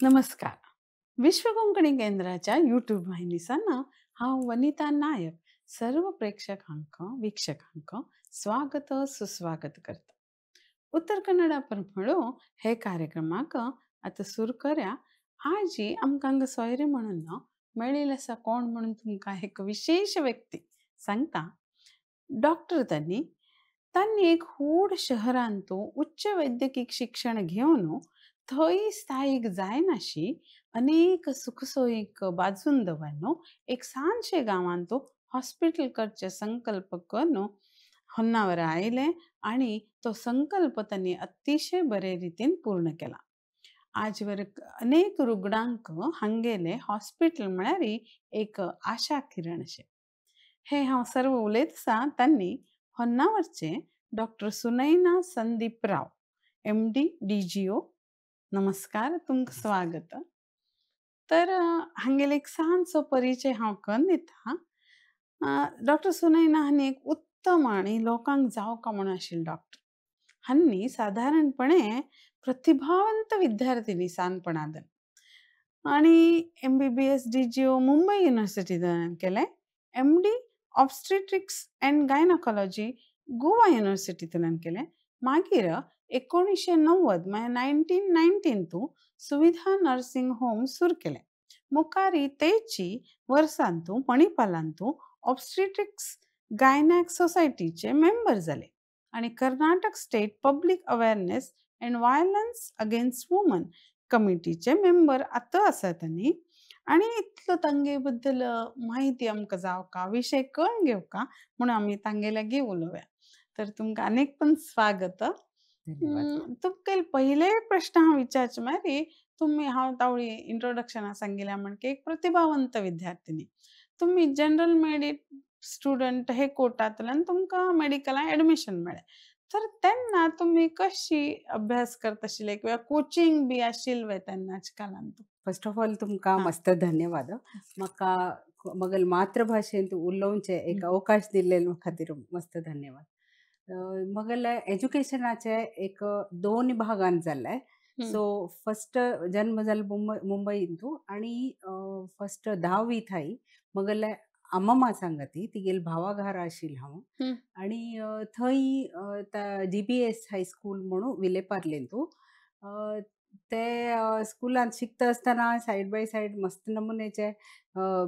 नमस्कार. विश्व कोंकणी केंद्राच्या यूट्यूब वाहिनीसान हांव वनिता नायक सर्व प्रेक्षकांक वीक्षकांक स्वागत सुस्वागत करता. उत्तर कन्नडा परमळो हे कार्यक्रमाक आतां सुरू करया. आजी आमकां हांगा सोयरे म्हणून मेळिल्ले आसा कोण म्हणून तुमकां एक विशेश व्यक्ती सांगता. डॉक्टर तांणी तांणी एक व्हड शहरांतू उच्च वैद्यकीय शिक्षण घेवन थंय स्थायीक जायनाशी अनेक सुखसोयीक बाजून दवरनो एक ल्हानशे गांवांतू हॉस्पिटल करचे संकल्प करून होन्नावर आयले आणि तो संकल्प तांणी अतिशय बरे रितीन पूर्ण केला. आजवर अनेक रुग्णांक हांगेले हॉस्पिटल म्हळ्यार एक आशा किरण अशें. हे हांव सर्व उलयत आसा तांणी होन्नावरचे doctor Sunaina Sandeep Rao MD DGO. नमस्कार, तुमकां स्वागत. तर हांगेले एक ल्हानसो परिचय हांव करून दिता. डॉक्टर सुनैना हांणी एक उत्तम आनी लोकांक जावका म्हणून आशिल्ले डॉक्टर. हांणी सादारणपणे प्रतिभावंत विद्यार्थिनी ल्हानपणांत आनी MBBS DGO Mumbai युनिवर्सिटींतल्यान केलें. MD obstetrics and gynaecology Goa युनिवर्सिटींतल्यान केलें. मागीर 1990 म्हळ्यार 1919 सुविधा नर्सिंग होम सुरू केलें. मुखारी तेची वर्सांतू मणिपालांतू ऑब्स्टेट्रिक्स गायनॅक सोसायटीचे मेंबर जाले आनी Karnataka state public awareness and violence against woman कमिटीचे member आतां आसा तांणी. आनी इतलो तांगे बद्दल म्हायती आमकां जावका विशय कळून घेवका म्हणून आमी तांगे लागीं उलोवया. तर तुमकां आनीक पण स्वागत. तुमकां पयले प्रश्न हांव विचारचे म्हळ्यार तुमी हांव तावळी इंट्रोडक्शना सांगिल्लें म्हण की एक प्रतिभावंत विद्यार्थिनी तुमी जनरल मेरीट स्टुडंट हे कोटांतल्यान तुमकां मेडिकलान एडमिशन मेळ्ळें. तर तेन्ना तुमी कशी अभ्यास करता आशिल्ले किंवा कोचिंग बी आशिल्लें तेन्नाच्या काळांत? फर्स्ट ऑफ ऑल तुमकां मस्त धन्यवाद. म्हाका मगल मातृभाशेंत उलोवचे एक अवकाश दिल्ले खातीर मस्त धन्यवाद. मगले एज्युकेशनाचे एक दोन भागान जाल्ले. सो फर्स्ट जन्म जालो मुंबईंतू आनी फर्स्ट धावी थाई मगले अम्ममा सांगती तिगेल भावाघार आशिल्लें हांव आनी थंय GBS high school म्हणून विलेपार्लेंतू ते स्कुलांत शिकता आसतना सायड बाय सायड मस्त नमुन्याचे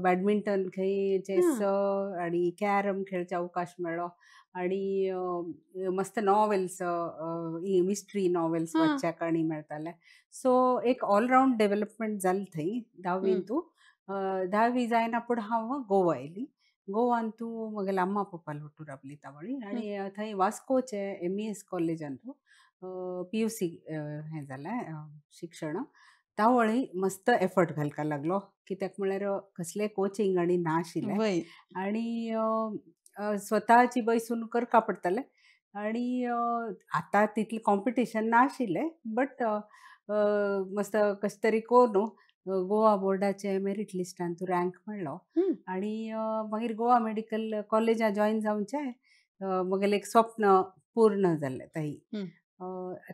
बॅडमिंटन खंय चेस आनी कॅरम खेळचे अवकाश मेळ्ळो आनी मस्त नॉवेल्स मिस्ट्री नॉवेल्स वाचच्याक आनी मेळटाले. सो एक ऑलरावंड डेव्हलपमेंट जालें थंय धावींतू. धावी जायना पूण हांव गोवा आयली. गोवांतू म्हगेले अम्मा पप्पा लोटू रावली तावळी आनी थंय वास्कोचे MES कॉलेजांतू PUC हें जालें शिक्षण. तावळी मस्त एफर्ट घालपाक लागलो कित्याक म्हळ्यार कसलें कोचिंग आनी ना आशिल्लें आनी स्वताची बसून करपा पडटालें आनी आतां तितलें कॉम्पिटिशन ना आशिल्लें बट मस्त कशें तरी करून गोवा बोर्डाचे मेरीट लिस्टांत रँक मेळ्ळो आनी मागीर गोवा मेडिकल कॉलेजां जॉयन जावचें म्हगेलें एक स्वप्न पूर्ण जालें थंय.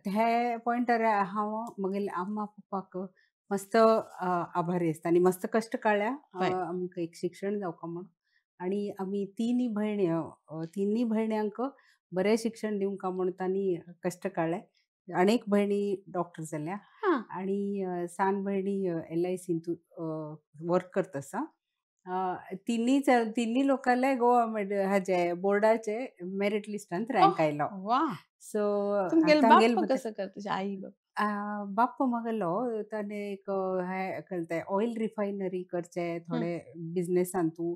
हे पॉयंटार हांव म्हगेले अम्मा पप्पाक मस्त आभारी आसता आनी मस्त कश्ट काडल्या आमकां एक शिक्षण जावका म्हणून. आनी आमी तिनूय भयण्यांक बरें शिक्षण दिवंका म्हणून तांणी कश्ट काडले. अनेक भयणी डॉक्टर जाल्या आनी सान भयणी LIC work करता आसा. तिन्ही लोकांले गोवा हाजे बोर्डाचे मेरीट लिस्टांत रँक आयलो. सो कसो करता आई बाप्पा मगेलो ताणें एक हें करता ऑयल रिफायनरी करचे थोडे बिजनेसांतू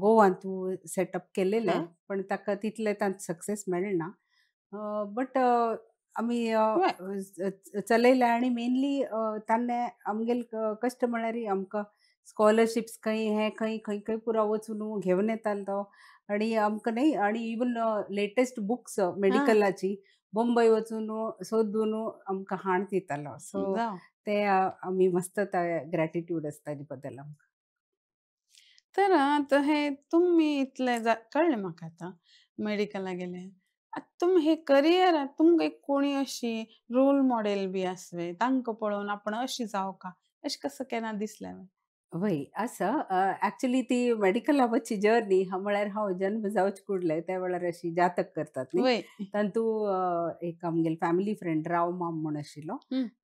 गोवांतू सेटअप केलेले पण ताका तितले तांत सक्सेस मेळना बट आमी चलयले. आनी मेनली ताणें आमगेले कश्ट म्हळ्यार आमकां स्कॉलरशिप्स खंय हें खंय खंय खंय पुरा वचून घेवन येतालो तो आनी आमकां न्ही. आनी इवन लेटेस्ट बुक्स मेडिकलाची बॉम्बय वचून सोदून आमकां हाण दितालो. सो ते आमी मस्त ग्रॅटिट्यूड आसता ताजे बद्दल आमकां. तर आतां हे तुमी इतलें कळ्ळें म्हाका आतां मेडिकलाक गेले आतां तुमी हे करियरात तुमकां एक कोणी अशी रोल मॉडेल बी आसवे, तांकां पळोवन आपण अशी जावका अशें कसो केन्ना दिसलें? वय आसा. एक्चुअली ती मेडिकला वचची जर्नी हा म्हळ्यार हांव जन्म जावचे कुडले त्या वेळार अशी जातक करतात न्ही, वय. तांतू एक आमगेले फॅमिली फ्रेंड राव माम म्हूण आशिल्लो.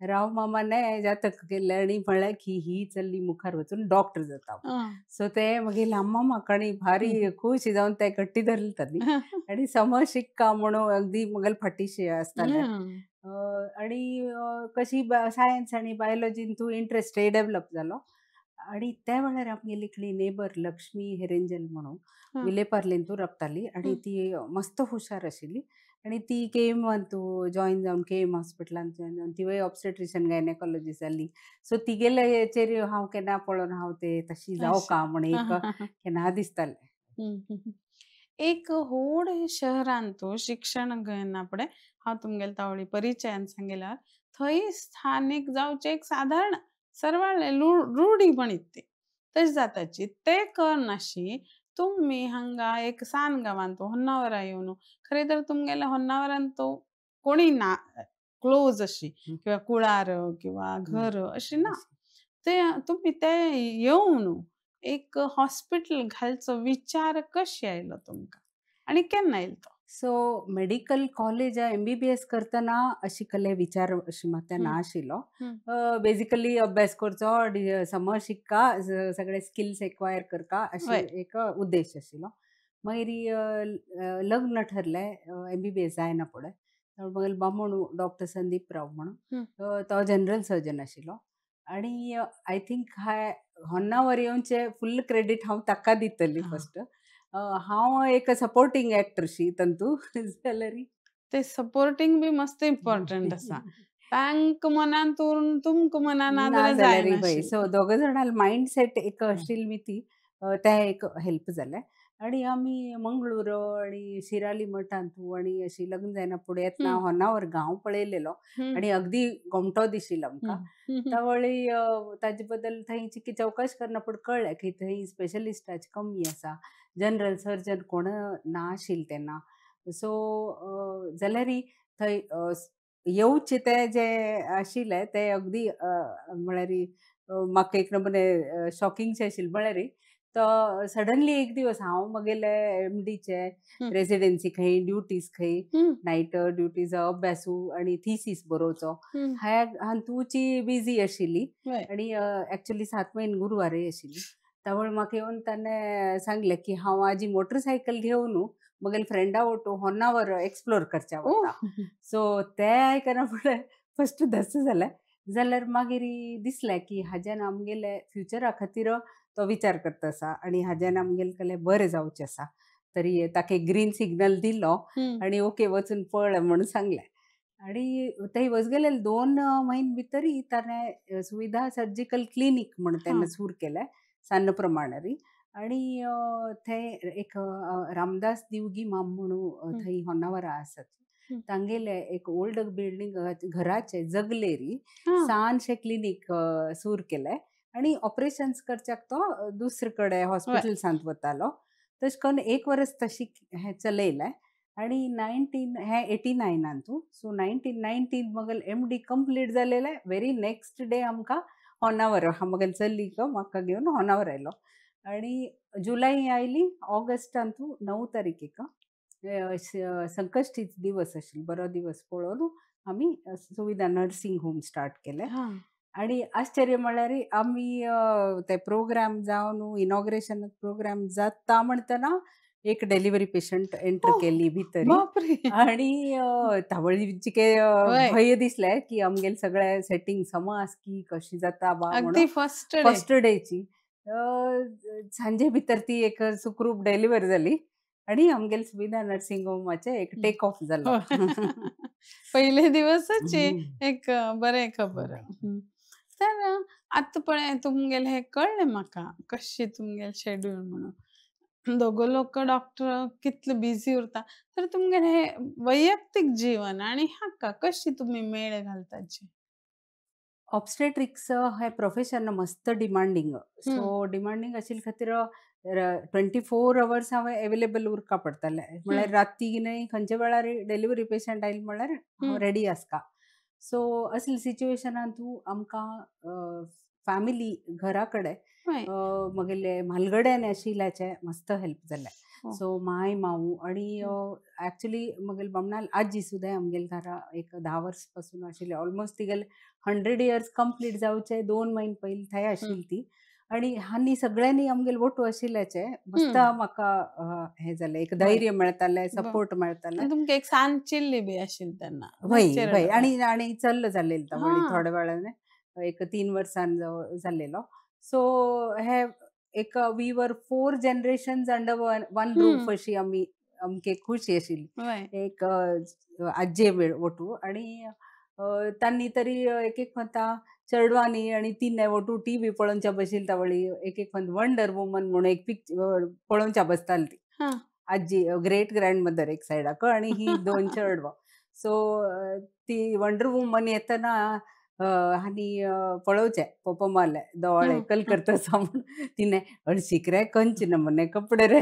राव मामाने जातक केल्लें आनी म्हळें की ही चली मुखार वचून डॉक्टर जाता. सो ते मागीर अम्मा म्हाका आनी भारी खुश जावन ते घट्टी धरले तांणी आनी समज शिक्का म्हणून अगदी म्हगेले फाटीशी आसताले. आनी कशी सायन्स आनी बायोलॉजीन तूं इंट्रस्ट डेवलप जालो. आणि त्या वेळार आमगेली एकली नेबर लक्ष्मी हेरेंजल म्हणून विलेपार्लेंतू रावताली आनी ती मस्त हुशार आशिल्ली आनी ती केएमांतू जॉयन जावन केएम हॉस्पिटलान जॉयन जावन तिवूय ऑब्स्टेट्रिशन गायनेकॉलॉजी जाली. सो तिगेले हेचेर हांव केन्ना पळोवन हांव ते तशी जावका म्हण एक केन्ना दिसतालें. एक व्हड शहरांतू शिक्षण घेना फुडें हांव तुमगेले तावळी परिचयान सांगिल्यार थंय स्थानीक जावचें एक सादारण सर्वाळे रूढी म्हणीत ती तशें जाताची ते करनाशी तुमी हांगा एक सान गांवांत होन्नावरा येवन खरें तर तुमगेले होन्नावरान तो कोणी ना क्लोज अशी किंवा कुळार किंवा घर अशी ना, ते तुमी ते येवन एक हॉस्पिटल घालचो विचार कशी आयलो तुमकां आनी केन्ना आयलो तो? सो मेडिकल कॉलेज एमबीबीएस करतना अशी कले विचार अशी मात्या ना आशिल्लो. बेजिकली अभ्यास करचो, समज शिक्का, सगळे स्किल्स एक्वायर करका अशी एक उद्देश आशिल्लो. मागीर लग्न ठरलें एमबीबीएस जायना फुडें. मागीर बामण डॉक्टर संदीप राव म्हणून तो जनरल सर्जन आशिल्लो आनी I think हाय होन्नावर येवचे फुल क्रेडीट हांव ताका दितली. फस्ट हांव एक सपोर्टिंग एक्टरशी तंतू जाल्यार ते सपोर्टिंग बी मस्त इम्पॉर्टंट आसा. तांकां मनान उरून तुमकां मनान ना जाल्यार सो दोग जाणां मायंड सेट एक आशिल्ली मी ती ते एक हेल्प जालें. आनी आमी मंगळूर आनी शिराली मठांतू आनी अशी लग्न जायना फुडें येतना होन्नावर गांव पळयलेलो आनी अगदी गोमटो दिशिल्लो आमकां. त्यावेळी ताजे बद्दल थंय चवकश करना फुडें कळ्ळें की थंय स्पेशलिस्टाची कमी आसा, जनरल सर्जन कोण ना आशिल्ले तेन्ना. सो जाल्यार थंय येवचे ते जे आशिल्ले ते अगदी म्हळ्यार म्हाका एक नमुने शॉकिंगशें आशिल्लें. म्हळ्यार तो सडनली एक दिवस हांव म्हगेले एमडीचे रेजिडेन्सी खंय ड्युटीज खंय नायट ड्युटीज अभ्यासू आनी थिसीस बरोवचो ह्या हातूची बिजी आशिल्ली आनी एक्चुअली 7 म्हयने गुरवारय आशिल्ली. त्यामुळे म्हाका येवन ताणें सांगलें की हांव आजी मोटरसायकल घेवन म्हगेले फ्रेंडा ओटू होन्नावर एक्सप्लोर करच्या वता. सो ते आयकना फुडें फस्ट धस जालें. जाल्यार मागीर दिसलें की हाज्यान आमगेले फ्युचरा खातीर तो विचार करता आसा आनी हाज्यान आमगेले कले बरें जावचें आसा. तरी ताका ग्रीन सिग्नल दिलो आनी ओके वचून पळ म्हणून सांगलें. आनी थंय वच गेले 2 म्हयने भितरय ताणें सुविधा सर्जिकल क्लिनीक म्हण तेन्ना सुरू केलें सान्न प्रमाणारी. आनी थंय एक रामदास दिवगी माम म्हणून थंय होन्नावरा आसात तांगेले एक ओल्ड बिल्डींग घराचे जगलेरी सानशें क्लिनीक सुरू केलें आनी ऑपरेशन्स करच्याक तो दुसरे कडेन हॉस्पिटल्सांत वतालो. तशें करून एक वर्स तशी हें चलयलें आनी 1989 तूं सो 1919 म्हगेलें एमडी कंप्लीट जालेलें. व्हेरी नेक्स्ट डे आमकां होन्नावर म्हगेले चली म्हाका घेवन होन्नावर आयलो आनी जुलय आयली. ऑगस्टांतू 9 तारखेक संकश्टी दिवस आशिल्लो, बरो दिवस पळोवन आमी सुविधा नर्सिंग होम स्टार्ट केलें. आनी आश्चर्य म्हळ्यार आमी ते प्रोग्राम जावन इनॉग्रेशन प्रोग्राम जाता म्हणटना एक डिलिव्हरी पेशंट एंटर केली भितर आनी तावळीची भंय दिसलें की आमगेले सगळे सेटींग सम आसा की कशी जाता बा म्हणून. फर्स्ट डेची सांजे भितर ती एक सुखरूप डिलिव्हरी जाली आनी आमगेले सुविधा नर्सिंग होमाचें एक टेक ऑफ जालो. पयले दिवसच एक बरें खबर. तर आतां पळय तुमगेलें हें कळ्ळें म्हाका कशें तुमगेलें शेड्यूल म्हणून. दोगो लोक डॉक्टर कितले बिजी उरता, तर तुमगेलें हें वैयक्तीक जीवन आनी हाका कशी तुमी मेळ घालताची? ऑब्स्टेट्रिक्स हे प्रोफेशन मस्त डिमांडींग. सो डिमांडींग आशिल्ले खातीर 24 अवर्स हांवें एवेलेबल उरका पडटालें. म्हळ्यार राती न्हय खंयच्या वेळार डिलिव्हरी पेशंट आयले म्हळ्यार हांव रेडी आसता. सो असले सिच्युएशनान तूं आमकां फॅमिली घरा कडेन म्हगेले म्हालगड्यान आशिल्ल्याचें मस्त हेल्प जालें. सो माय माऊ आनी एक्चुअली म्हगेले बामणाल आजी सुद्दां आमगेले घरा एक 10 वर्स पासून आशिल्ली. ऑलमोस्ट तिगेले 100 इयर्स कंप्लीट जावचे 2 म्हयने पयलीं थंय आशिल्ली ती. आनी हांणी सगळ्यांनी आमगेले ओटू आशिल्ल्याचें मस्त म्हाका हें जालें, एक धैर्य मेळटालें, सपोर्ट मेळटालें. तुमकां एक सान चिल्ली बी आशिल्ली तेन्ना. वय वय. आनी आनी चल्ल जालेलें तो थोड्या वेळान, एक 3 वर्सान जाल्लेलो. सो हे एक we were 4 generations under one roof अशी आमी आमके खुशी आशिल्ली. एक आज्जे ओटू आनी तांणी तरी एक एक म्हणटा चेडवांनी आनी तिने ओटू टी व्ही पळोवच्या बशिल्ली तावळी एक एक म्हणटा वंडर वुमन म्हणून एक पिक्चर पळोवच्या बसताली ती आजी, ग्रेट ग्रँड मदर एक सायडाक आनी ही 2 चेडवां. सो ती वंडर वुमन येतना आनी पळोवचें पप्पा मारले दोळे कल करता म्हूण तिणें हळशीक रे कंच नमुने कपडे रे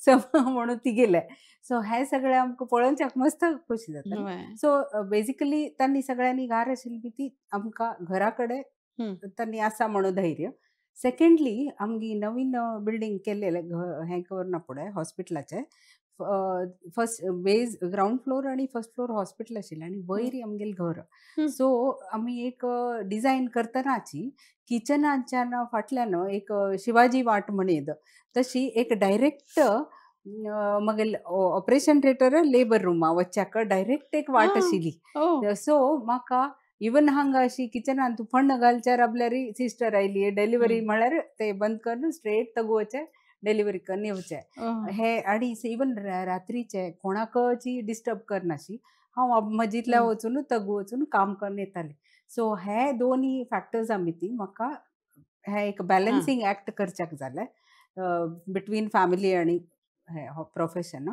सो म्हणून ती गेले. सो हे सगळें आमकां पळोवच्याक मस्त खोशी जाता. सो बेजिकली तांणी सगळ्यांनी घार आशिल्ली ती आमकां घरा कडेन तांणी आसा म्हणून धैर्य. सेकंडली आमगे नवीन बिल्डींग केल्लें हें करना फुडें हॉस्पिटलाचें फर्स्ट बेज ग्रावंड फ्लोर आनी फर्स्ट फ्लोर हॉस्पिटल आशिल्लें आनी वयर आमगेलें घर. सो आमी एक डिजायन करतनाची किचनाच्यान फाटल्यान एक शिवाजी वाट म्हणीत तशी एक डायरेक्ट मगेले ऑपरेशन थिएटर लेबर रुमा वच्च्याक डायरेक्ट एक वाट आशिल्ली. सो म्हाका इवन हांगा अशी किचनान तूं फण्ण घालच्या राबल्यार सिस्टर आयली डिलिव्हरी म्हळ्यार ते बंद करून स्ट्रेट तगोवचें डिलिव्हरी करून येवचें हे. आनी इवन रात्रीचे कोणाकची डिस्टर्ब करनाशी हांव म्हजींतल्या वचून तगू वचून काम करून येतालें. सो हे दोनूय फॅक्टर्स आमी ती म्हाका हे एक बॅलन्सींग एक्ट करच्याक जालें बिटवीन फॅमिली आनी हे प्रोफेशन.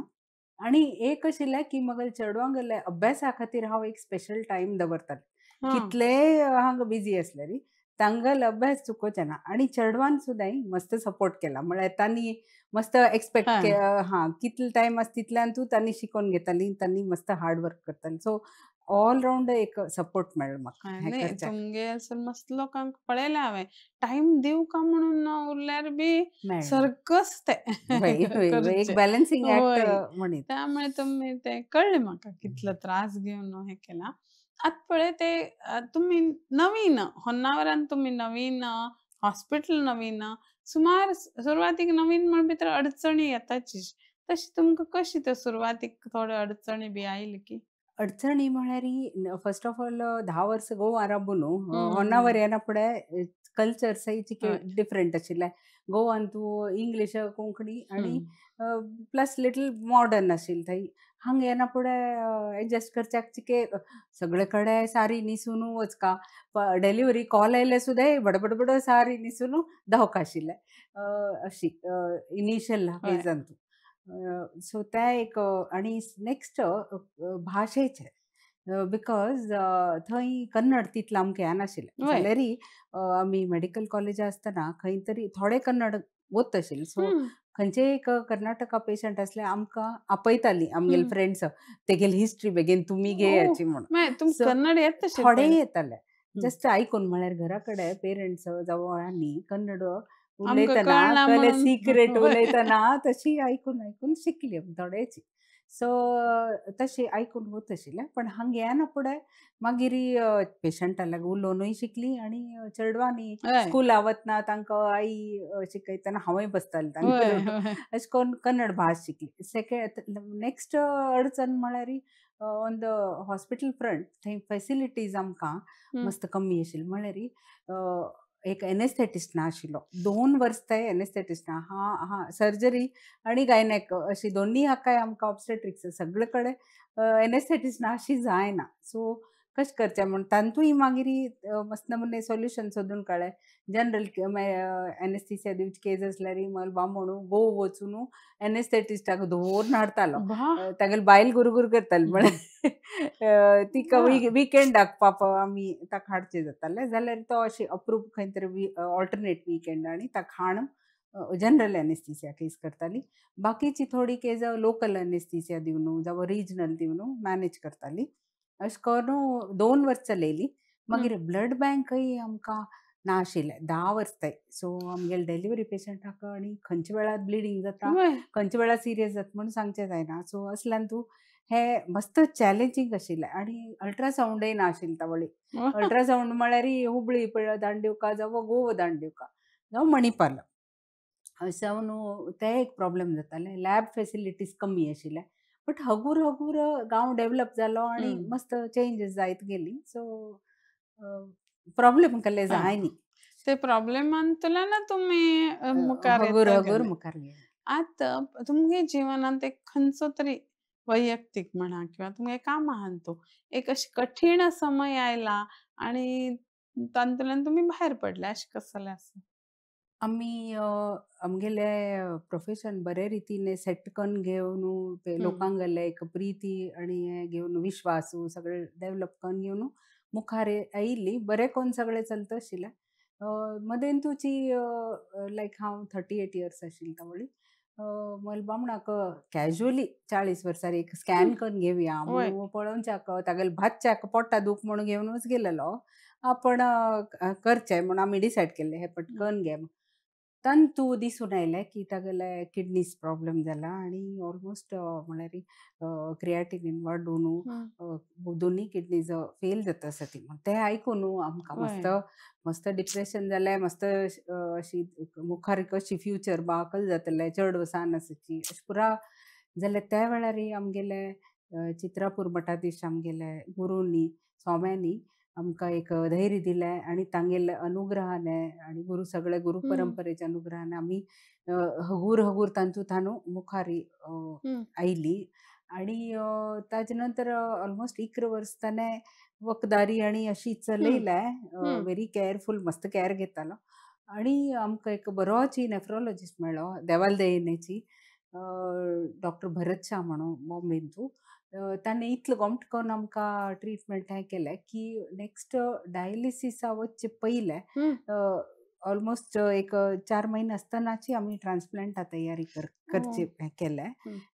आनी एक आशिल्लें की म्हगेले चेडवांगेले अभ्यासा खातीर हांव एक स्पेशल टायम दवरतालें. कितलेय हांगा बिजी आसल्यार तांगेलो अभ्यास चुकोवचें ना. आनी चेडवान सुद्दां मस्त सपोर्ट केला, म्हळ्यार तांणी मस्त एक्सपेक्ट हां कितलो टायम आसा तितल्यान तूं तांणी शिकोवन घेताली, तांणी मस्त हार्ड वर्क करताली. सो ऑल रावंड एक सपोर्ट मेळ्ळो म्हाका. तुमगे मस्त लोकांक पळयलें हांवें टायम दिवका म्हणून उरल्यार बी सर्कस ते एक बॅलन्सींग एक्ट म्हणीत. त्यामुळे तुमी ते कळ्ळें म्हाका कितलो त्रास घेवन हें केलां. आतां पळय ते तुमी नवीन होन्नावरान तुमी नवीन हॉस्पिटल नवीन सुमार सुरवातीक नवीन म्हण भितर अडचणी येताची, तशी तुमकां कशी त्यो सुरवातीक थोड्यो अडचणी बी आयली की? अडचणी म्हळ्यार फर्स्ट ऑफ ऑल 10 वर्स गोवा राबून होन्नावर येना फुडें कल्चर सयचिके डिफरंट आशिल्लें. गोवान तूं इंग्लीश कोंकणी आनी प्लस लिटल मॉडर्न आशिल्लें. थंय हांगा येना फुडें एडजस्ट करच्याक चिके सगळे कडेन सारी न्हेसून वचका, डिलिव्हरी कॉल आयल्यार सुद्दां बडबडबड सारी न्हेसून धांवका आशिल्लें अशी इनिशियल फेजान तूं. सो तें एक. आनी नेक्स्ट भाशेचें, because थंय कन्नड तितलें आमकां येनाशिल्लें. जाल्यारय आमी मेडिकल कॉलेजा आसतना खंय तरी थोडे कन्नड वत आशिल्लें. सो खंयचे एक कर्नाटका पेशंट आसले आमकां आपयताली आमगेले फ्रेंड्स, तेगेली हिस्ट्री बेगीन तुमी घेयाची म्हणून. कन्नड येता थोडे येताले जस्ट आयकून, म्हळ्यार घरा कडेन पेरंट्स जावं आनी कन्नड उलयतना कले सिक्रेट उलयतना तशी आयकून आयकून शिकली आमी थोडेची. सो तशें आयकून वत आशिल्लें. पण हांगा येना फुडें मागीर पेशंटा लागीं उलोवनूय शिकली आनी चेडवांनी स्कुला वतना तांकां आई शिकयतना हांवूय बसतालें तांकां, अशें करून कन्नड भास शिकली. सेकेंड नेक्स्ट अडचण म्हळ्यार ऑन the hospital front थंय फेसिलिटीज आमकां मस्त कमी आशिल्ली. म्हळ्यार एक एनेस्थेटिस्ट ना आशिल्लो, 2 वर्स ते एनेस्थेटिस्ट ना. हां हां सर्जरी आनी गायनॅक अशी दोन्ही हाकाय आमकां ऑब्स्टेट्रिक्स सगळे कडेन एनेस्थेटिस्ट ना अशी जायना. सो कशें करचें म्हूण तातूंय मागीर मस्त नमुने सोल्युशन सोदून काडलें. जनरल एनेस्थेसिया दिवची केज आसल्यार मागीर बामणू गोवा वचून एनेस्थेटिस्टाक धरून हाडटालो. तागेली बायल गुरगुर करताली म्हळ्यार तिका विकेंडाक पाप आमी ताका हाडचें जातालें, जाल्यार तो अशें अप्रूप खंय तरी ऑल्टरनेट विकेंड आनी ताका हाडून जनरल एनेस्थीसिया केस करताली. बाकीची थोडी केस लोकल एनेस्थीसिया दिवन जावं रिजनल दिवन मॅनेज करताली. अशें करून 2 वर्स चलयली. मागीर ब्लड बँकय आमकां ना आशिल्लें 10 वर्स. सो आमगेले डिलिव्हरी पेशंटाक आनी खंयच्या वेळार ब्लिडींग जाता, खंयच्या वेळार सिरियस जाता म्हणून सांगचें जायना. सो असल्यान तूं हे मस्त चॅलेंजींग आशिल्लें. आनी अल्ट्रासावंडय ना आशिल्लें तावळी. अल्ट्रासावंड म्हळ्यार हुबळी दांडिवका जावं गोवा दांडिवका जावं मणिपाल अशें जावन ते एक प्रॉब्लेम जाताले. लॅब फेसिलिटीज कमी आशिल्ले. बट हगूर हगूर गांव डेवलप जालो आनी मस्त चेंजीस जायत गेली. सो प्रॉब्लेम कसले जाय न्ही. ते प्रॉब्लेमांतल्यान तुमी मुखार हगूर हगूर मुखार गेले. आतां तुमगे जिवनांत एक खंयचो तरी वैयक्तीक म्हणा किंवा तुमगे काम आहान तो एक अशी कठीण समय आयला आनी तातूंतल्यान तुमी भायर पडले अशें कसलें आसा? आमी आमगेले प्रोफेशन बरे रितीने सेट करून घेवन लोकांगेले एक प्रिती आनी हें घेवन विश्वास सगळें डेवलप करून घेवन मुखार आयिल्ली. बरें करून सगळें चलता आशिल्लें. मदेंतूची लायक हांव 38 इयर्स आशिल्लें तावळी म्हज्या बामणाक कॅज्युअली 40 वर्सार एक स्कॅन करून घेवया म्हणून पळोवच्याक तागेले भातच्याक पोटा दूख म्हणून घेवनूच गेलेलो. आपण करचें म्हणून आमी डिसायड केल्लें हें पटकन घे. तंतू दिसून आयलें की तागेले किडनीस प्रॉब्लेम जाला आनी ऑलमोस्ट म्हळ्यार क्रिएटिनीन वाडून दोन्ही किडनीज फेल जाता आसा ती. तें आयकून आमकां मस्त मस्त डिप्रेशन जालें. मस्त अशी मुखार कशी फ्युचर बाकल जातलें, चड सान आसाची अशें पुरा जालें. त्या वेळार आमगेले चित्रापूर मठाधीश आमगेले गुरूंनी स्वाम्यांनी आमकां एक धैर्य दिलें आनी तांगेले अनुग्रहाने आनी गुरू सगळे गुरू परंपरेच्या अनुग्रहाने आमी हगूर हगूर तांतूंत मुखार आयली. आनी ताजे नंतर ऑलमोस्ट 11 वर्स ताणें वखदारी आनी अशी चलयलें. व्हेरी केअरफूल, मस्त केअर घेतालो. आनी आमकां एक बरोची नेफ्रोलॉजिस्ट मेळ्ळो देवाल दयेनेची, डॉक्टर भरत शाह म्हणून बॉम्बेंतू. ताणें इतलें गोमट करून आमकां ट्रिटमेंट हें केलें की नेक्स्ट डायलिसिसा वचचे पयलें ऑलमोस्ट एक 4 म्हयने आसतनाची आमी ट्रान्सप्लांटा तयारी करचे हें केलें.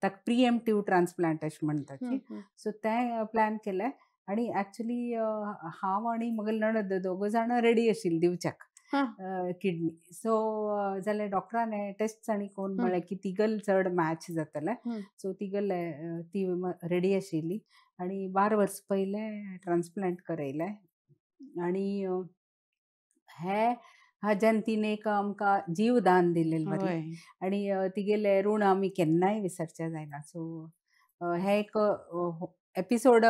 ताका प्रिएम्प्टीव ट्रान्सप्लांट अशें म्हणटाची. सो तें प्लॅन केलें. आनी एक्चुली हांव आनी म्हगेले नणद दोग जाणां रेडी आशिल्लीं दिवच्याक किडनी. सो जाल्यार डॉक्टरान टेस्ट आनी करून म्हळें की तिगल चड मॅच जातलें. सो तिगल ती रेडी आशिल्ली आनी 12 वर्स पयलें ट्रान्सप्लांट करयलें. आनी हे हाज्यान तिणें एक आमकां जीवदान दिलेलें बरी. आनी तिगेलें ऋण आमी केन्नाय विसरचें जायना. सो हें एक एपिसोड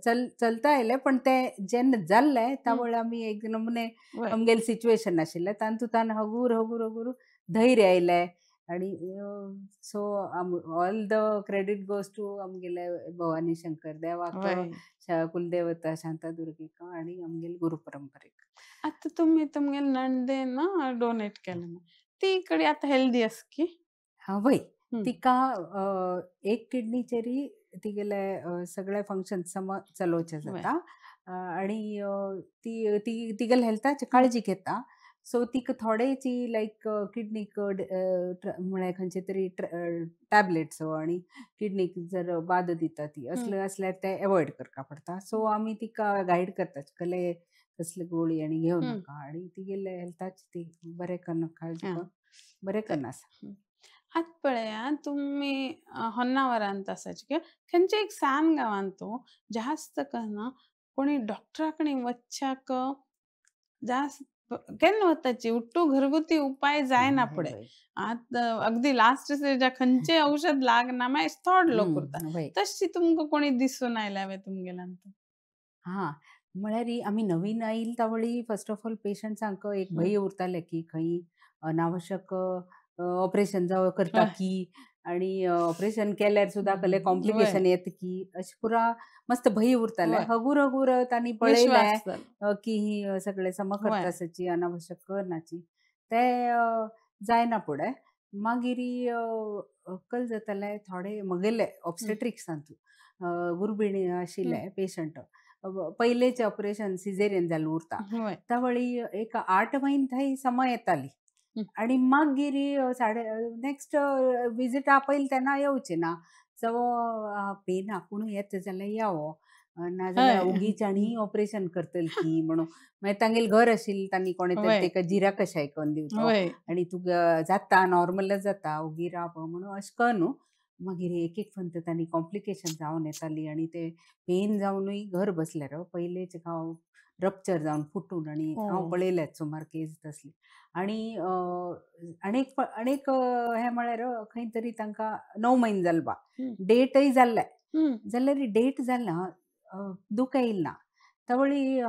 चलता आयलें. पण तें जेन्ना जाल्लें त्या वेळार आमी एक नमुने आमगेलें सिच्युएशन आशिल्लें तातूंत हगूर हगूर हगूर धैर्य आयलें. आनी so all the credit goes to आमगेले भवानी शंकर देवाक, कुलदेवता शांतादुर्गेक आनी आमगेले गुरू परंपरेक. आतां तुमी तुमगेले नणदेन डोनेट केलें, ती कडे आतां हेल्दी आसा की? हां वय, तिका एक किडनीचेरी तिगेले सगळे फंक्शन सम चलोवचें जाता आनी ती ती तिगेले हेल्थाची काळजी घेता. सो तिका थोडेची लायक किडनीक म्हळ्यार खंयचे तरी टॅबलेट्स आनी किडनीक जर बाद दिता ती असले आसल्यार ते एवॉयड करपा पडटा. सो आमी तिका गायड करता कसले कसले गोळी आनी घेवं नाका. आनी तिगेले हेल्थाची ती बरें करून काळजी करून बरें करून आसा. आतां पळया तुमी होन्नावरांत आसाची किंवा खंयच्या एक सान गांवांत जास्त करून कोणी डॉक्टरा कडेन वचच्याक जास्त केन्ना वताची उट्टू घरगुती उपाय जायना फुडें. आतां अगदी लास्ट स्टेजाक खंयचें औषध लागना मागीर थोडे लोक उरता. तशी तुमकां कोणी दिसून आयल्या वे तुमगेल्यान? हां, म्हळ्यार आमी नवीन आयिल्ली तावळी फर्स्ट ऑफ ऑल पेशंट्सांक एक भंय उरतालें की खंय अनावश्यक ऑपरेशन जावं करता की आनी ऑपरेशन केल्यार सुद्दां कसलें कॉम्प्लिकेशन येता की अशें पुरा मस्त भंय उरतालें. हगूर हगूर तांणी पळयलें की ही सगळें सम करता आसाची अनावश्यक करनाची तें जायना फुडें. मागीर कल जातालें थोडे म्हगेले ऑब्स्टेट्रिक्सांतू गुर्भिणी आशिल्ले पेशंट पयलेचें ऑपरेशन सिजेरियन जालें उरता त्या वेळी एक 8 म्हयने थंय समय येताली. आनी मागीर साडे नेक्स्ट विजीट आपयलें तेन्ना येवचें ना. सो पेन आपूण येता जाल्यार यावो, नाजाल्यार ओगीच आनी ऑपरेशन करतले की म्हणून. मागीर तांगेलें घर आशिल्लें, तांणी कोणें तरी तेका जिरा कशाय करून दिवचो आनी तुका जाता नॉर्मलच जाता ओगी राव म्हणून अशें कर न्हू. मागीर एक एक फंत तांणी कॉम्प्लिकेशन जावन येताली आनी ते पेन जावनूय घर बसल्यार पयलेच हांव रप्चर जावन फुटून आनी हांव पळयल्यात सुमार केस तसली. आनी अनेक अनेक हें म्हळ्यार खंय तरी तांकां 9 म्हयने जाले बा, डेटय जाल्ले जाल्यार डेट जाला दुख येयल ना तवळी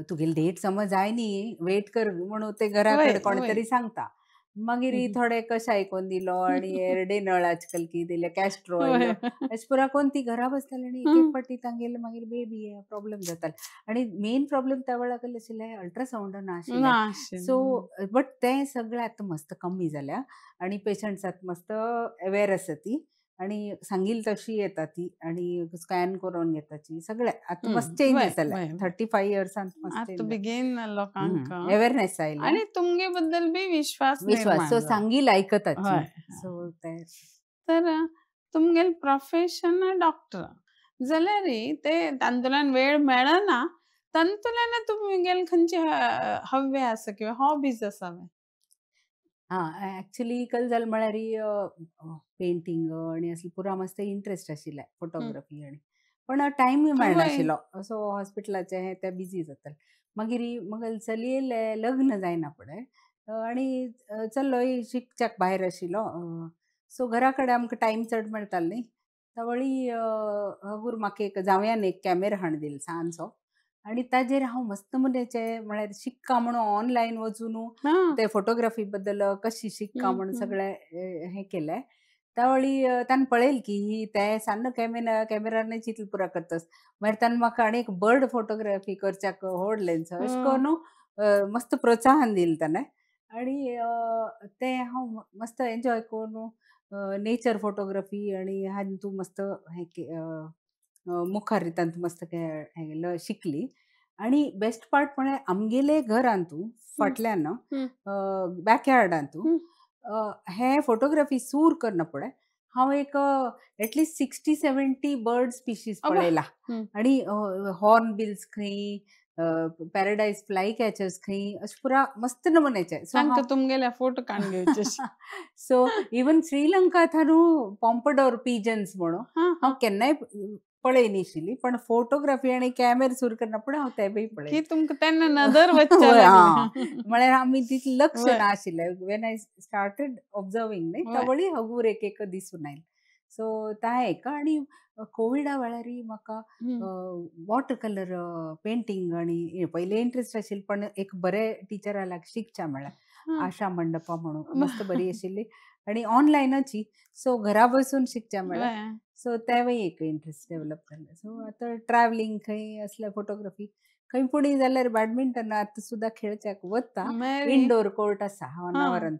तुगेली डेट समज जाय न्ही वेट कर म्हणून ते घरा कडेन कोणे तरी सांगता. मागीर थोडे कश आयकून दिलो आनी एरडे नळ आजकाल की दिले कॅस्ट्रो ऑयल अशें पुरा कोन्न ती घरा बसताली आनी एक एक फावटी तांगेले मागीर बेबी प्रॉब्लम जाताले. आनी मेन प्रॉब्लम त्या वेळार कसलें आशिल्लें अल्ट्रासावंड नाशिल्लें. सो बट तें सगळें आतां मस्त कमी जाल्या आनी पेशंट्स आतां मस्त अवेर आसा ती आनी सांगील तशी येता ती आनी स्कॅन करून घेताची सगळें आतां मस्त चेंज जाल्या 35 इयर्सान मस्त बेगीन लोकांक अवेरनेस आयल्या आनी तुमगे बद्दल बी विश्वास विश्वास सो सांगील आयकताची. सो ते तर तुमगेले प्रोफेशन डॉक्टर जाल्यार ते तांतूल्यान वेळ मेळना, तांतूल्यान तुमगेले खंयचे हव्य आसा किंवा हॉबीज आसा? हां, ऍक्च्युली कल जालें म्हळ्यार पेंटींग आनी असलें पुरा मस्त इंट्रस्ट आशिल्लें फोटोग्राफी आनी पण टायमूय मेळनाशिल्लो. सो हॉस्पिटलाचें हें तें बिजी जातालें. मागीर मगेले चलयेलें लग्न जायना फुडें आनी चलोय शिकच्याक भायर आशिल्लो. सो घरा कडेन आमकां टायम चड मेळटालो न्ही. तवळी हगूर म्हाका एक जावयान एक कॅमेरा हाडून दिलो ल्हानसो आनी ताजेर हांव मस्त म्हण्याचें म्हळ्यार शिक्का म्हणून ऑनलायन वचून ते फोटोग्राफी बद्दल कशी शिक्का म्हणून सगळें हें केलें. त्यावेळी ताणें पळयलें की ही ते सान्न कॅमेरान चितल पुरा करतस. मागीर ताणें म्हाका आनी एक बर्ड फोटोग्राफी करच्याक होडलें अशें करून मस्त प्रोत्साहन दिलें ताणें आनी तें हांव मस्त एन्जॉय करून नेचर फोटोग्राफी आनी हातूंत मस्त हें मुखार तातूंत मस्त शिकली. आनी बेस्ट पार्ट म्हळ्यार आमगेले घरांतू फाटल्यान बॅकयार्डांतू हे फोटोग्राफी सूर करना फुडें हांव एक एटलिस्ट 60-70 बर्ड स्पिशीज पळयला. आनी हॉर्न बिल्स खंय, पॅराडायज फ्लाय कॅचर्स खंय, अशें पुरा मस्त नमुन्याचे. सो तुमगेले फोटो काडून घेवचे. सो इवन श्रीलंका थारू पॉम्पडोर पिजन्स म्हणून हांव केन्नाय पळय नाशिल्ली, पण फोटोग्राफी आनी कॅमेरा सुरू करना फुडें हांव तें बी पळय तुमकां तेन्ना नदर म्हळ्यार आमी तितलें लक्ष नाशिल्लें. When I started observing न्ही तवळी हगूर एक एक दिसून आयलें. सो ता एक. आनी कोविडा वेळार म्हाका वॉटर कलर पेंटींग आनी पयलें इंट्रस्ट आशिल्लें, पण एक बरे टिचरा लागीं शिकच्या म्हळ्यार आशा मंडपा म्हणून मस्त बरी आशिल्ली आनी ऑनलायनची. सो घरा बसून शिकच्या म्हळ्यार सो तेंवूय एक इंट्रस्ट डेवलप जालें. सो आतां ट्रॅवलिंग खंय असलें फोटोग्राफी खंय पुणी जाल्यार बॅडमिंटन आतां सुद्दां खेळच्याक वता. इंडोर कोर्ट आसा होनावरांत,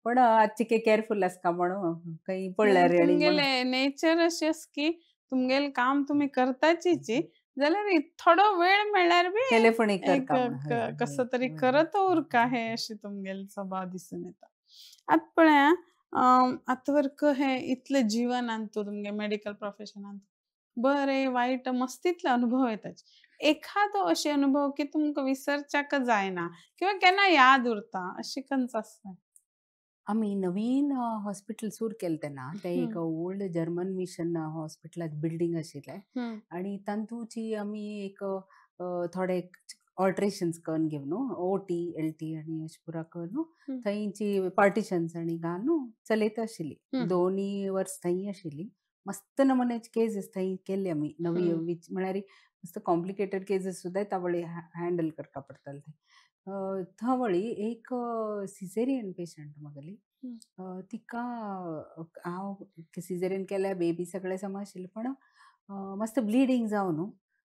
पण आजचे केअरफुल आसता म्हणून खंय पडल्यार. तुमगेले नेचर अशें आसा की तुमगेलें काम तुमी करताचीच जाल्यार थोडो वेळ मेळ्ळ्यार बी कसो तरी करत उरका हे अशें तुमगेले स्वभाव दिसून येता. आतां पळया आतां वर्क हे इतले जिवनांत तुमगे मेडिकल प्रोफेशनांत बरे वायट मस्तीतले अनुभव येतात. एखादो अशे अनुभव की तुमकां विसरच्याक जायना किंवा केन्ना याद उरता अशें खंयचो आसता? आमी नवीन हॉस्पिटल सुरू केलें तेन्ना तें एक ओल्ड जर्मन मिशन हॉस्पिटलाच बिल्डींग आशिल्लें आनी तातूंची आमी एक थोडे ऑल्ट्रेशन्स करून घेवन ओटी एल टी आनी अशें पुरा करून थंयची पार्टिशन्स आनी घालून चलयता आशिल्ली. 2 वर्स थंय आशिल्ली. मस्त नमुन्याचे केसीस थंय केल्ले आमी नवी म्हळ्यार मस्त कॉम्प्लिकेटेड केसीस सुद्दां तावळी हँडल करपा पडटाले. थवळी एक सिजेरियन पेशंट म्हगेली, तिका हांव सिजेरियन केल्या बेबी सगळें समा आशिल्लें, पण मस्त ब्लिडींग जावन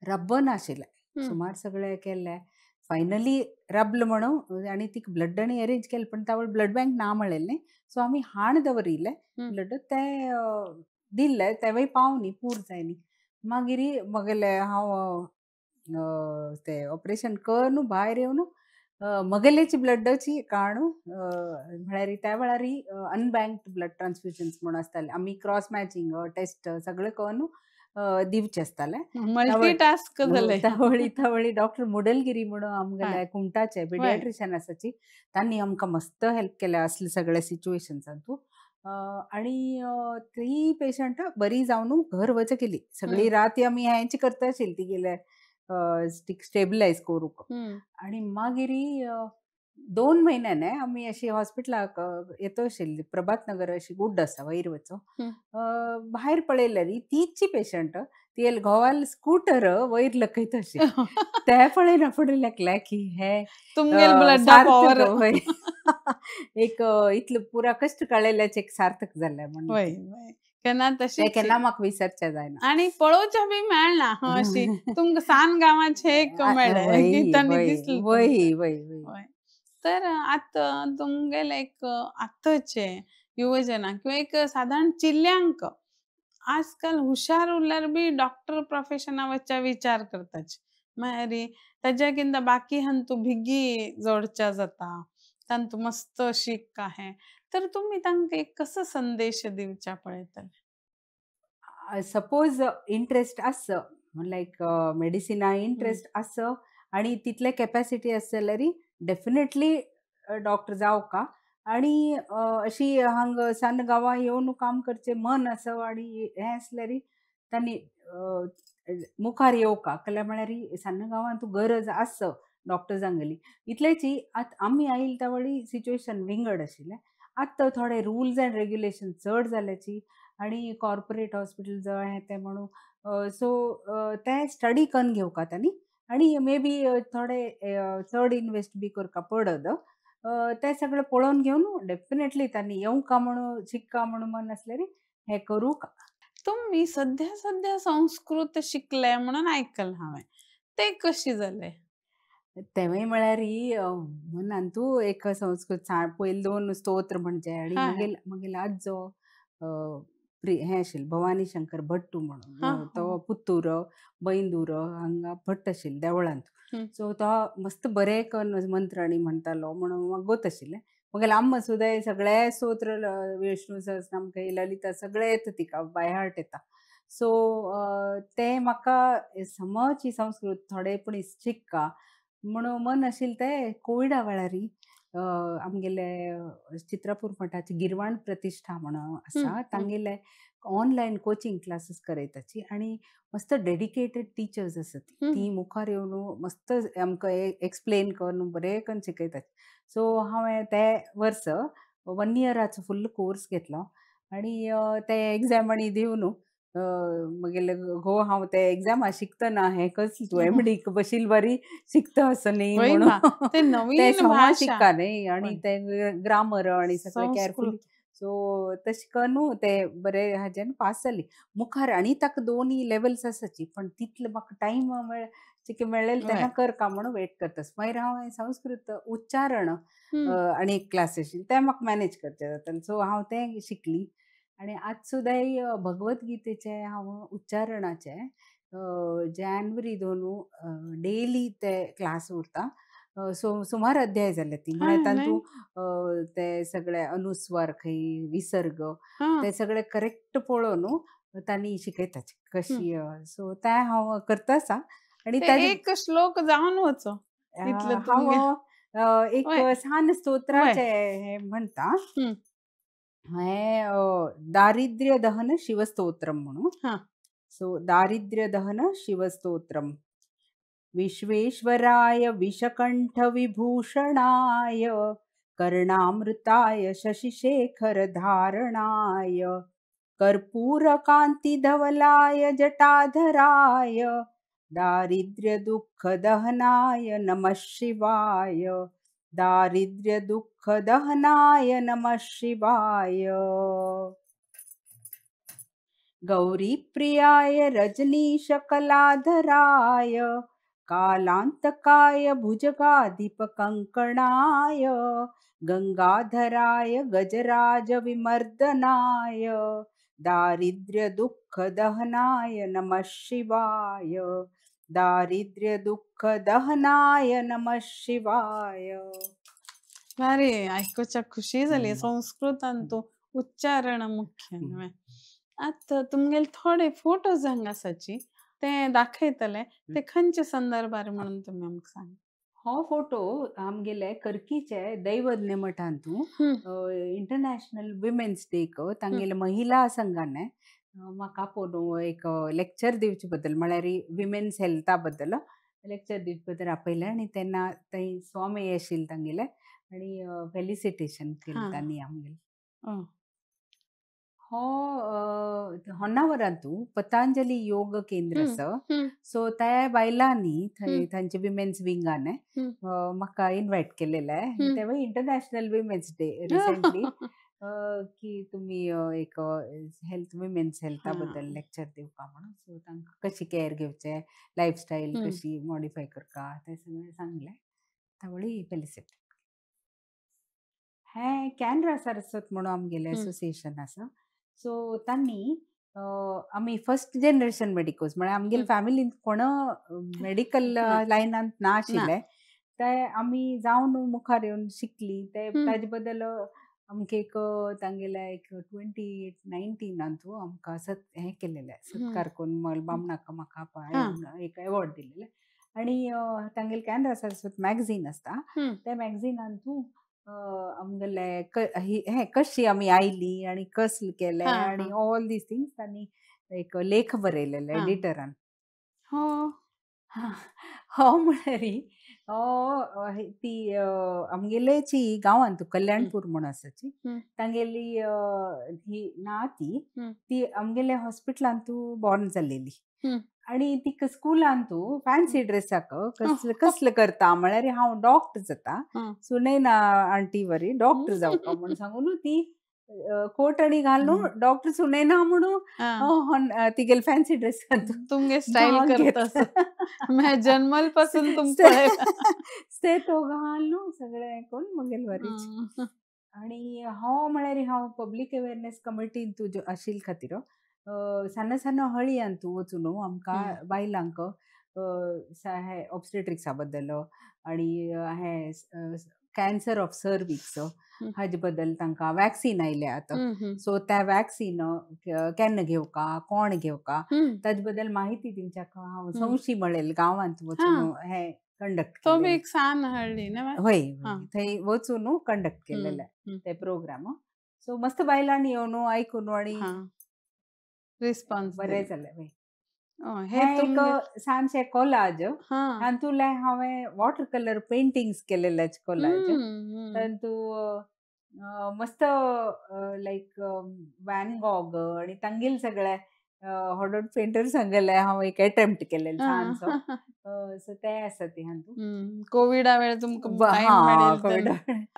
रब्ब नाशिल्लें. सुमार सगळें केल्लें, फायनली रबलें म्हणून आनी तिका ब्लड आनी अरेंज केलें, पण तावळ ब्लड बँक ना म्हणलें न्ही. सो आमी हाण दवरिल्लें ब्लड, तें दिल्लें, तेंवूय पावनी न्ही पूर जायनी. मागीर म्हगेलें हांव तें ऑपरेशन करून भायर येवन मगेलेची ब्लडाची काण म्हळ्यार त्या वेळार अनबँक्ड ब्लड ट्रान्सफ्युजन्स म्हणून आसताले. आमी क्रॉस मॅचिंग टेस्ट सगळें करून दिवचें आसतालें. मल्टीटास्क जालें. त्यावेळी डॉक्टर मुडलगिरी म्हणून आमगेले कुमटाचे पिडियाट्रिशियन आसाची, तांणी आमकां मस्त हेल्प केलें असले सगळे सिच्युएशन्सांतू. आणि ती पेशंट बरी जावन घर वच केली. सगळी रात आमी हेंच करता आशिल्ली ती गेले स्टेबलायज करूंक. आनी मागीर 2 म्हयन्यान आमी अशी हॉस्पिटलाक येता आशिल्ली, प्रभात नगर अशी गुड्ड आसा वयर वचो, भायर पळयल्यार तीच पेशंट ती घोवाल स्कूटर वयर लकयता अशी. ते पळयना फुडें लागले की हे तुमगेल ब्लडा पॉवर एक इतले पुरा कश्ट काडलेल्याचे एक सार्थक जालें म्हणून. केन्ना तशें केन्ना म्हाका विसरचें जायना आनी पळोवचें बी मेळना अशी तुमकां सान गांवाचें एक मेळ्ळें दिसलें. वय वय वय. तर आतां तुमगेले एक आतांचे युवजनांक किंवा एक साधारण चिल्ल्यांक आजकाल हुशार उरल्यार बी डॉक्टर प्रोफेशना वचच्या विचार करताच, मागीर ताज्या किंदा बाकी हांतू भिगी जोडच्या जाता, तांतू मस्त शिक आहे, तर तुमी तांकां एक कसो संदेश दिवच्या पळयतले? सपोज इंट्रस्ट आस लायक मेडिसिना इंट्रस्ट आस आनी तितले कॅपॅसिटी आस जाल्यार डेफिनेटली डॉक्टर जावका. आनी अशी हांग सान गांवां येवन काम करचें मन आसा आनी हें आसल्यार तांणी मुखार येवका. कल्यार म्हळ्यार सान गांवांत गरज आस डॉक्टर्सांगेली. इतलेची आतां आमी आयिल्ले त्या वेळी सिच्युएशन विंगड आशिल्लें. आतां थोडे रुल्स एंड रेग्युलेशन चड जाल्याची आनी कॉर्पोरेट हॉस्पिटल जवळ हें तें म्हणून सो तें स्टडी करून घेवका तांणी आनी मे बी थोडे चड इनवेस्ट बी करका पडत, तें सगळें पळोवन घेवन डेफिनेटली तांणी येवका म्हणून शिकका म्हणून मन आसल्यार हें करूंक. तुमी सद्या सद्या संस्कृत शिकले म्हणून आयकलां हांवें, तें कशें जालें? तेंवूय म्हळ्यार मनान तूं एक संस्कृत पयलीं 2 स्तोत्र म्हणचे आनी मगेल आजो हें आशिल्लें भवानी शंकर भट्टू म्हणून, तो पुत्तूर बैंदूर हांगा भट्ट आशिल्ले देवळांत. सो तो मस्त बरें करून मंत्र आनी म्हणटालो म्हणून म्हाका गोत आशिल्लें. मगेले आम्मा सुद्दां सगळे स्तोत्र विष्णू सहस्रनाम ललिता सगळें येता तिका बाय हार्ट येता. सो तें म्हाका समज ही संस्कृत थोडे पूण शिकका म्हणून मन आशिल्लें. तें कोविडा वेळार आमगेले चित्रापूर मठाची गिरवाण प्रतिश्ठा म्हणून आसा, तांगेले ऑनलायन कोचिंग क्लासीस करयताची आनी मस्त डेडिकेटेड टिचर्स आसात ती मुखार येवन मस्त आमकां एक्सप्लेन करून बरें करून शिकयतात. सो हांवें ते वर्स 1 इयराचो फुल्ल कोर्स घेतलो आनी ते एग्जाम आनी दिवन मगेले घोव हांव ते एग्जामा शिकतना हें कसलें तूं एमडीक बशील बरी शिकता असो न्ही म्हणून ते समा शिकका न्ही आनी ते ग्रामर आनी सगळें केअरफुली. सो तशें करून ते बरें हाजेन पास जाली. मुखार आनी ताका 2 लेवल्स आसाची पण तितले म्हाका टायम मेळ्ळें तेन्ना करका म्हणून वेट करतास. मागीर हांव संस्कृत उच्चारण आनी एक क्लास आशिल्ली तें म्हाका मॅनेज करचें जातालें. सो हांव तें शिकली आनी आज सुद्दां भगवद्गीतेचें हांव उच्चारणाचें जानेवारी 2 डेली ते क्लास उरता. सो सुमार अध्याय जाले ती म्हळ्यार तातूंत ते सगळे अनुस्वार खंय विसर्ग ते सगळे करेक्ट पळोवन तांणी शिकयतात कशी. सो तें हांव करता आसा. आनी एक श्लोक जावन वचो हांव एक सान स्तोत्राचें हें म्हणटा, हें दारिद्र्य दहन शिवस्तोत्रम म्हणून. सो दारिद्र्य दहन शिवस्तोत्रम. विश्वेश्वराय विषकंठ विभूषणाय कर्णामृताय शशिशेखर धारणाय कर्पूरकांति धवलाय जटाधराय दारिद्र्य दुःख दहनाय नमः शिवाय दारिद्र्य दुःख दहनाय नमः शिवाय. गौरी प्रियाय रजनीश कलाधराय कालांतकाय भुजगाधिप कंकणाय गंगाधराय गजराज विमर्दनाय दारिद्र्य दुःख दहनाय नमः शिवाय दारिद्र्य दुःख दहनाय नमः शिवाय. भारी आयकुच्याक खुशी जाली संस्कृतान तूं उच्चारण मुख्य न्हय. आतां तुमगेले थोडे फोटोज हांगा आसाची ते दाखयतले ते खंयचे संदर्भार म्हणून तुमी आमकां सांग. हो फोटो आमगेले करकीचे दैवज्ञ मठांतू इंटरनॅशनल विमेन्स डेक तांगेले महिला संघान म्हाका आपोवन एक लेक्चर दिवचे बद्दल म्हळ्यार विमेन्स हेल्था बद्दल लेक्चर दिवचे बद्दल आपयलें आनी तेन्ना थंय स्वामी आशिल्ले तांगेले आनी फेलिसिटेशन केलें तांणी आमगेलें. हो होन्नावरांतू पतंजली योग केंद्र आसा सो त्या बायलांनी थंय तांचे विमेन्स विंगान म्हाका इनवायट केलेलें तेवूय इंटरनॅशनल विमेन्स डे रिसेंटली की तुमी एक हेल्थ विमेन्स हेल्था बद्दल लेक्चर दिवका म्हणून. सो तांकां कशी केअर घेवचें, लायफस्टायल कशी मॉडिफाय करका तें सगळें सांगलें. तावळी फेलिसिटेट. हें कॅनरा सरस्वत म्हणून आमगेलें एसोसिएशन आसा सो तांणी आमी फर्स्ट जनरेशन मेडिकोज म्हळ्यार आमगेले फॅमिलींत कोण मेडिकल लायनांत ना आशिल्ले ते आमी जावन मुखार येवन शिकली ते ताजे बद्दल आमकां एक तांगेले एक 2019 आमकां हें केलेलें सत्कार करून बामणाक म्हाका एक एवॉर्ड दिलेलें. आनी तांगेले कॅनरा सरस्वत मॅगझीन आसता त्या मॅगझिनांतू आमगेले हें कशी आमी आयली आनी कसले केलें आनी ऑल these things तांणी एक लेख बरयलेले एडिटरान. हो हो म्हळ्यार हो ती आमगेलेची गांवांत कल्याणपूर म्हूण आसाची तांगेली ही नाती ती आमगेले हॉस्पिटलांतू बॉर्न जाल्लेली आनी तिका स्कुलांतू फॅन्सी ड्रेसाक कसले कसले करता म्हळ्यार हांव डॉक्टर जाता सुनैना आंटी वरी डॉक्टर जावका म्हूण सांगून ती कोट आनी घालून डॉक्टर सुनैना म्हणून तिगेले फॅन्सी ड्रेस तुमगे स्टायल करता जन्मल पासून तुमकां ते तो घालून सगळें करून मगेल वरीच. आनी हो म्हळ्यार हांव पब्लीक अवेरनेस कमिटीन तूं आशिल्ले खातीर सान सान हळयांतू वचून आमकां बायलांक ऑब्स्टेट्रिक्सा बद्दल आनी हें कॅन्सर ऑफ सर्विक्स हाजे बद्दल तांकां वॅक्सीन आयल्या आतां सो त्या वॅक्सीन केन्ना घेवका कोण घेवका ताजे बद्दल माहिती दिवच्याक हांव संशी म्हळेल गांवांत वचून हें कंडक्ट तो बी एक सान हळ्ळी न्हय हय थंय वचून कंडक्ट केलेलें ते प्रोग्राम. सो मस्त बायलांनी येवन आयकून आनी रिस्पॉन्स बरें जालें. हें एक सानशें कोलाज तातूंतलें हांवें वॉटर कलर पेंटिंग्स केलेले कोलाज तातूंत मस्त लायक वॅन गॉग आनी तांगेले सगळे हॉडोड पेंटर सांगले हांव एक एटेम्प्ट केलेले ल्हानसो सो ते आसा ते हातूंत. कोविडा वेळार तुमकां टायम मेळिल्लो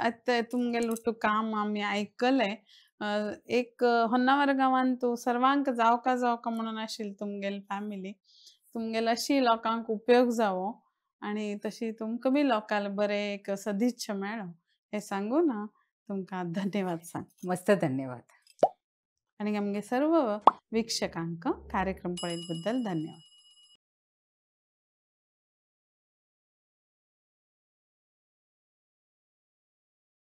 आतां तुमगेलें ഒಟ್ಟು काम आमी आयकलें. एक होन्नावर गांवांत तूं सर्वांक जावका जावका म्हणून आशिल्ली तुमगेली फॅमिली तुमगेले अशी लोकांक उपयोग जावो आनी तशी तुमकां बी लोकांक बरें एक सदिच्छा मेळो हें सांगून तुमकां धन्यवाद सांग. मस्त धन्यवाद. आनी आमगे सर्व वीक्षकांक कार्यक्रम पळयले बद्दल धन्यवाद.